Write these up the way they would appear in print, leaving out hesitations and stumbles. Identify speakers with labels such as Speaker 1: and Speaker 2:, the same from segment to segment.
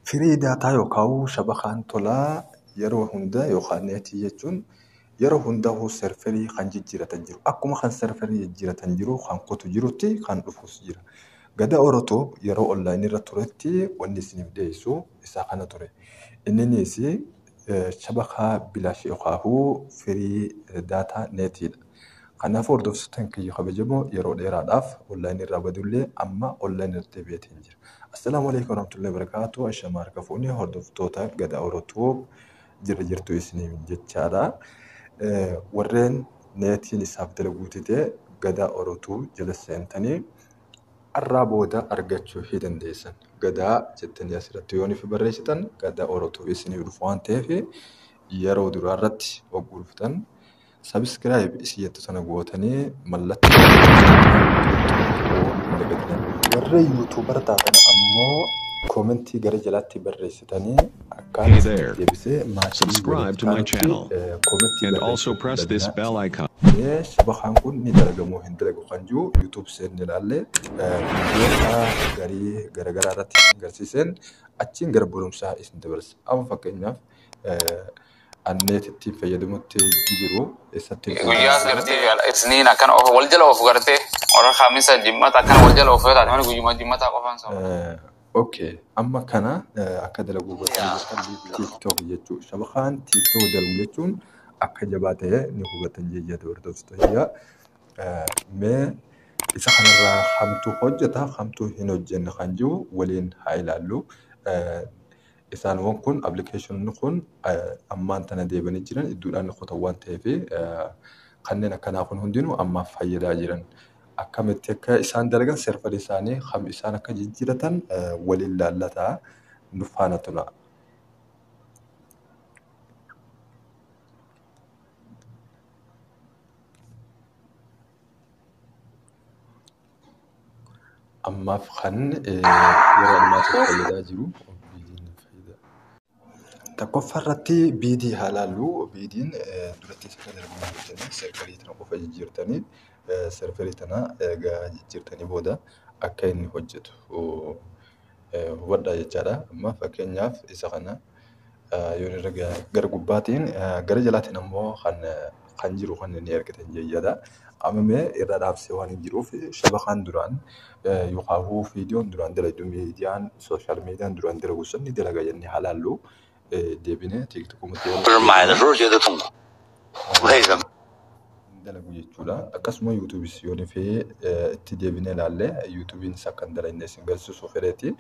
Speaker 1: Free data yookaan shabakaan tolaa yeroo hunda yookaan neetii jechuun yeroo hundaa'uu serverii kan jijjiiratan jiru. Akkuma kan serverii jijjiiratan jiru kan kutu jirutti kan dhufus jira. Gada Orotoo yeroo onlaayinii irra turetti wanni isiniif dhiyeessu isa kana ture. Inninis shabakaa bilaash yookaan free data neetiidha. Kanaafuu hordoftoota kiyya kabajamoo yeroo dheeraadhaaf onlaayinii irraa badullee amma onlaayinii irratti deebi'eetiin jira. Assalaamu alaikum warahmatullahi wabarakatuh. Ashamaa harka fuunee hordoftoota Gada Orotoo jirra jirtu isiniif jechaadha. Warreen neetiin isaaf dalaguu dide Gada Orotoo jala seentanii har'aa booda argachuu hin dandeessan. Gadaa jettanii asirratti yoo nuuf barreessitan Gada Orotoo isiniif dhufu waan ta'eef yeroo duraa irratti hogguu dhuftan subscribe isii jettu sana gootanii mallattoo warreen YouTuber taatan ammoo koomentii gara jalaatti barreessitanii akka
Speaker 2: Hey there.
Speaker 1: deebisee maatii
Speaker 2: Subscribe to my
Speaker 1: walitti
Speaker 2: channel.
Speaker 1: koomentii
Speaker 2: And also
Speaker 1: barreessuu
Speaker 2: press this
Speaker 1: dadhabinaa.
Speaker 2: bell icon.
Speaker 1: Shabakaan kun ni dalagamoo hin dalagu kan jiru YouTube seenne ilaallee viidiyoota garii garaagaraa irratti agarsiiseen achiin gara barumsaa isin dabarsa. Amma fakkeenyaaf anneet ittiin fayyadamutti jiru eessatti
Speaker 3: Guyyaas gartee isniin akkana oofu wal jala oofu gartee warra Khamisa Jimmata akkana wal jala oofu yoo taate malee guyyuma Jimmataa qofaan sooma.
Speaker 1: Okay, amma kana akka dalaguu godhan TikTok jechuudha. Shabakaan TikTok dalagu jechuun akka jabaa ta'e ni hubatan jechuudha hordoftoota. Mee isa kanarraa hamtuu hojjeta hamtuu hin hojjenne kan jiru waliin haa ilaallu. Isaanwwan kun appilikeeshinoonni kun ammaan tana deebanii jiran iddoodhaan kutan waan ta'eef kanneen akkanaa kun hundinuu ammaaf fayyadaa jiran. Akkamitti akka isaan dalagan serverii isaanii kam isaan akka jijjiiratan waliin laallataa nu faana tura. Ammaaf kan yeroo ammaatti fayyadaa jiru. Tokkoffaa irratti biidii haa ilaallu. Biidiin duratti isa kan darbu jettanii serverii tana qofa jijjiirtanii serverii tana egaa jijjiirtanii booda akka inni hojjetu hubadhaa jechaadha. Amma fakkeenyaaf isa kana yoo irra gara gubbaatiin gara jalaatiin ammoo kan jiru kan inni argitan jechaadha. Amma mee irra dhaabsee waan hin jiruuf shabakaan duraan yookaan viidiyoon duraan dalagu miidiyaan sooshaal miidiyaan duraan dalagu sun ni dalaga jennee haa ilaallu. Deebinee tiiktokumatti
Speaker 4: 不是买的时候觉得痛苦，为什么？
Speaker 1: dalagu jechuudha. Akkasuma yuutuubis yoo dhufee itti deebinee ilaalle yuutuubiin akka hin dalagne isin garsiisuu fedheeti.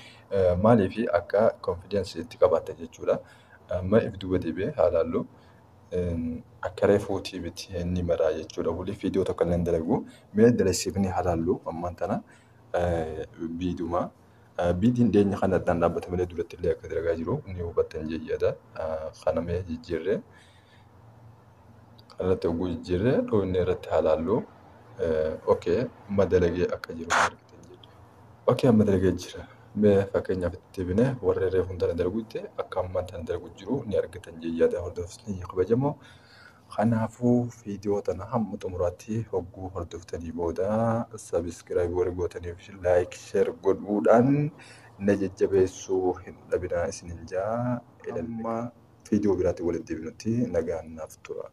Speaker 1: Maaliif akka konfidensii itti qabaatan jechuudha. Amma if duuba deebi'ee haa ilaallu. Akka reefuutii miti inni maraa jechuudha. Waliif viidiyoo tokko illee hin dalagu. Mee dalasiifni haa ilaallu ammaan tana biiduma. Biidiin dhiyeenya kana addaan dhaabbate malee duratti illee akka dalagaa jiru ni hubattan jechaadha. Kana mee jijjiirree kanarratti hogguu jijjiirree dhoofnee irratti haa ilaallu. Okay, amma dalagee akka jiru ni argitan jechuudha. Okay, amma dalagee jira. Mee fakkeenyaaf itti deebinee warra reefuun tana dalagutti akka ammaan tana dalagu jiru ni argitan jechaadha. Hordoftoonni kabajamoo. Kanaafuu viidiyoo tana hamma xumuraatti hogguu hordoftanii booda subscribe warri gootaniif like share godhuudhaan na jajjabeessuu hin dhabinaa isinin jaa. Amma viidiyoo biraatti walitti deebinutti nagaan naaf tura.